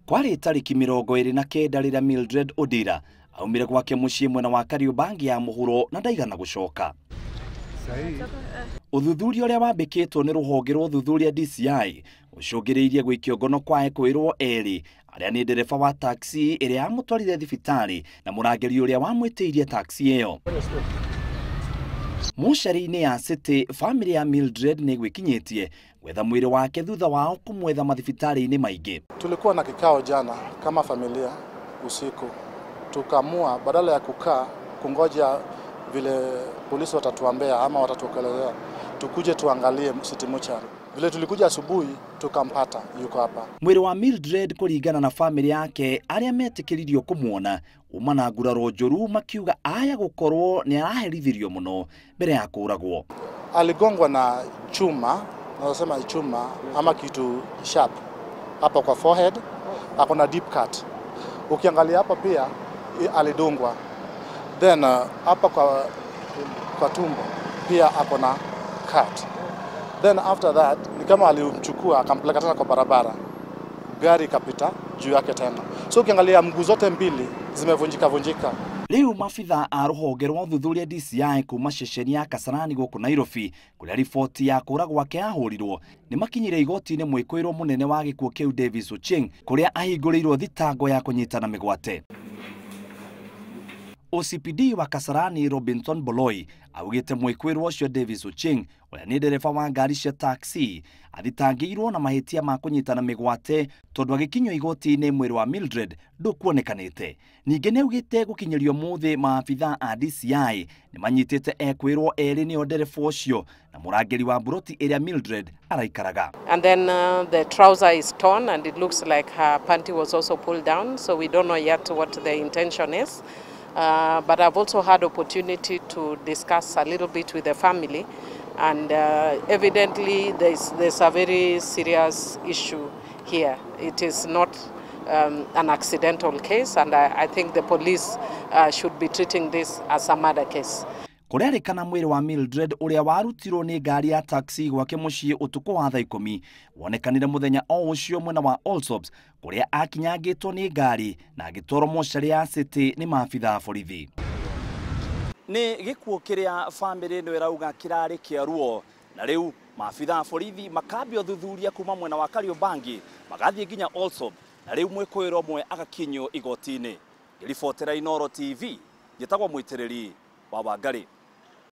Kwarĩ tarĩki 29 rĩrĩa Mildred Odira aumire gwake mũciĩ mwena wa Kariobangi ya mũhuro na ndaigana gũcoka. Ũthuthuria ũrĩa wambĩkĩtwo nĩ rũhonge rwa ũthuthuria DCI ũcũngĩrĩirie gũikio ngono kwa ekwĩrwo erĩ arĩa nĩ ndereba wa taxi ĩrĩa yamũtwarire thibitarĩ na mũrangĩri ũrĩa wamwĩtĩirie taxi ĩyo. Mocarĩ-inĩ ya City, famĩlĩ ya Mildred nĩ ĩgwĩkinyĩtie gwetha mwĩrĩ wake thutha wao kũmwetha mathibitarĩ-inĩ maingĩ. Tulikuwa na kikao jana kama familia usiku, tukaamua badala ya kukaa kungoja vile polisi watatuambia ama watatuokelezea, tukuje tuangalie City Mortuary. Vile tulikuja asubuhi tukampata yuko hapa. Mwĩrĩ wa Mildred kũringana na famĩlĩ yake arĩa metĩkĩririo kũmuona uma na nguraro njũru makiuga aya gũkorwo nĩ araherithirio mũno mbere ya kũragwo. Aligongwa na chuma, naweza chuma ama kitu sharp hapa kwa forehead, ako na deep cut. Ukiangalia hapa pia alidungwa. Then hapa kwa tumbo pia ako na cut. Then after that ni kama alimchukua akampeleka tena kwa barabara, gari ikapita juu yake tena. So ukiangalia mguu zote mbili zimevunjika vunjika. Rĩu mabitha a rũhonge rwa ũthuthuria DCI kuma ceceni ya Kasarani gũkũ Nairobi kũrĩa riboti ya kũra gwake yahũrirwo nĩ makinyire igoti-inĩ mwĩkũĩrwo mũnene wa gĩkuũ kĩu Davis Ochieng kũrĩa ahingũrĩirwo thitango ya kũnyitana mĩgwate. OCPD wa Kasarani Robinson Boloi augĩte mwĩkũĩrwo ũcio Davis Ochieng ũrĩa nĩ ndereba wa ngari cia taxi athitangĩirwo na mahĩtia ma kũnyitana mĩgwate tondũ agĩkinyio igoti-inĩ mwĩrĩ wa Mildred ndũkuonekanĩte. Ningĩ nĩaugĩte gũkinyĩrio mũthĩ maabitha a DCI nĩ manyitĩte ekwĩrwo erĩ nĩo ndereba ũcio na mũrangĩri wa mburoti ĩrĩa Mildred araikaraga. And then the trouser is torn and it looks like her panty was also pulled down, so we don't know yet what the intention is. But I've also had opportunity to discuss a little bit with the family, and evidently there's a very serious issue here. It is not an accidental case, and I think the police should be treating this as a murder case. Kũrerĩkana mwĩrĩ wa Mildred ũrĩa warutirwo nĩ ngari ya taxi gwake mũciĩ ũtukũ wa thaa 10 wonekanire mũthenya o ũcio mwena wa Allsops kũrĩa akinyangĩtwo nĩ ngari na agĩtwarwo mocarĩ ya City nĩ maabitha a borithi. Nĩ gĩkuũ kĩrĩa famĩlĩ ĩno ĩrauga kĩrarĩ kĩa ruo na rĩu maabitha a borithi makambia ũthuthuria kuma mwena wa Kariobangi magathiĩ nginya Allsops na rĩu mwĩkũĩrwo ũmwe agakinyio igoti-inĩ. Ngĩribotera Inooro TV njĩtagwo Mũitĩrĩri wa Wangari.